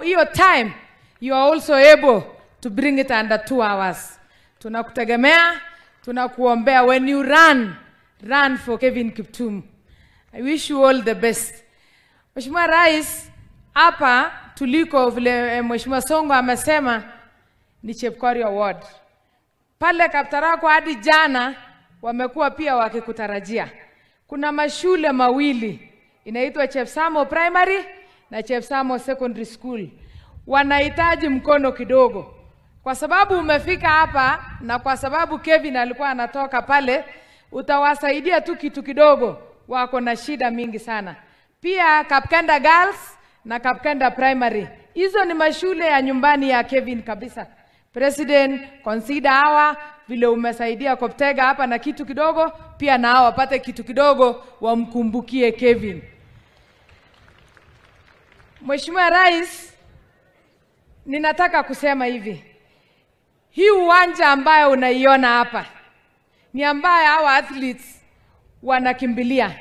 Hiyo time you are also able to bring it under 2 hours. Tunakutegemea, tunakuombea. When you run, run for Kevin Kiptum. I wish you all the best. Mheshimiwa Rais, hapa tuliko vile Mheshimiwa Songo amesema ni Chepkorio Ward. Pale Kaptarakwa hadi jana wamekuwa pia wakikutarajia. Kuna mashule mawili inaitwa Chepsamo Primary na Chepsamo Secondary School. Wanahitaji mkono kidogo. Kwa sababu umefika hapa na kwa sababu Kevin alikuwa anatoka pale, utawasaidia tu kitu kidogo. Wako na shida mingi sana. Pia Kapkenda Girls na Kapkenda Primary. Hizo ni mashule ya nyumbani ya Kevin kabisa. President, consider hawa vile umesaidia Koptega hapa na kitu kidogo, pia na hawa wapate kitu kidogo wamkumbukie Kevin. Mheshimiwa Rais, ninataka kusema hivi. Hii uwanja ambayo unaiona hapa ni ambayo hawa athletes wanakimbilia.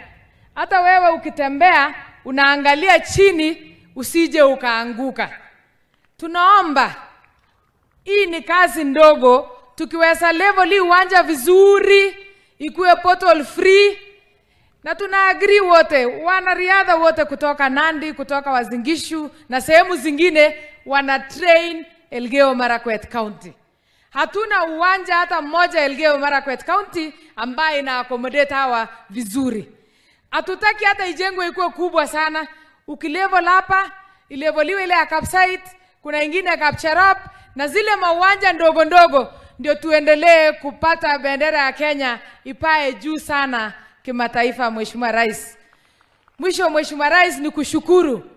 Hata wewe ukitembea unaangalia chini usije ukaanguka. Tunaomba, hii ni kazi ndogo, tukiweza level hii uwanja vizuri, ikuwe pothole free, na tuna agree wote, wanariadha wote kutoka Nandi, kutoka Uasin Gishu na sehemu zingine wana train Elgeyo Marakwet County. Hatuna uwanja hata mmoja Elgeyo Marakwet County ambaye ina accommodate hawa vizuri. Hatutaki hata ijengwe ikuwe kubwa sana. Ukilevel hapa, ileveliwe ile ya Kapsait, kuna ingine ya Kapcherop, na zile mauwanja ndogo ndogo ndio tuendelee kupata bendera ya Kenya ipae juu sana kimataifa, Mheshimiwa Rais. Mwisho, Mheshimiwa Rais, ni kushukuru.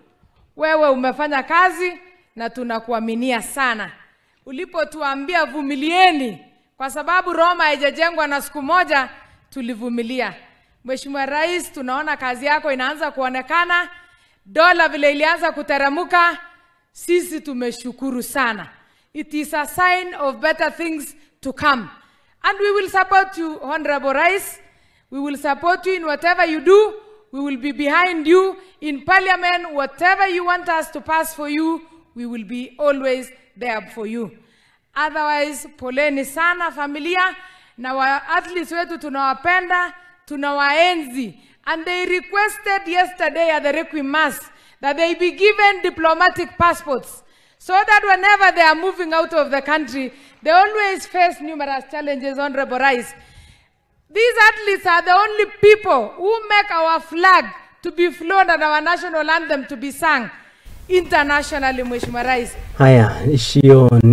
Wewe umefanya kazi na tunakuaminia sana. Ulipotuambia vumilieni, kwa sababu Roma haijajengwa na siku moja, tulivumilia. Mheshimiwa Rais, tunaona kazi yako inaanza kuonekana. Dola vile ilianza kuteramuka, sisi tumeshukuru sana. It is a sign of better things to come. And we will support you, Honorable Rais. We will support you in whatever you do. We will be behind you in parliament. Whatever you want us to pass for you, we will be always there for you. Otherwise, poleni sana familia na wa athletes wetu tunawapenda, tunawaenzi. And they requested yesterday at the Requiem Mass that they be given diplomatic passports so that whenever they are moving out of the country, they always face numerous challenges, Honorable Rais. These athletes are the only people who make our flag to be flown and our national anthem to be sung internationally, Mheshimiwa Rais. Haya, hiyo ni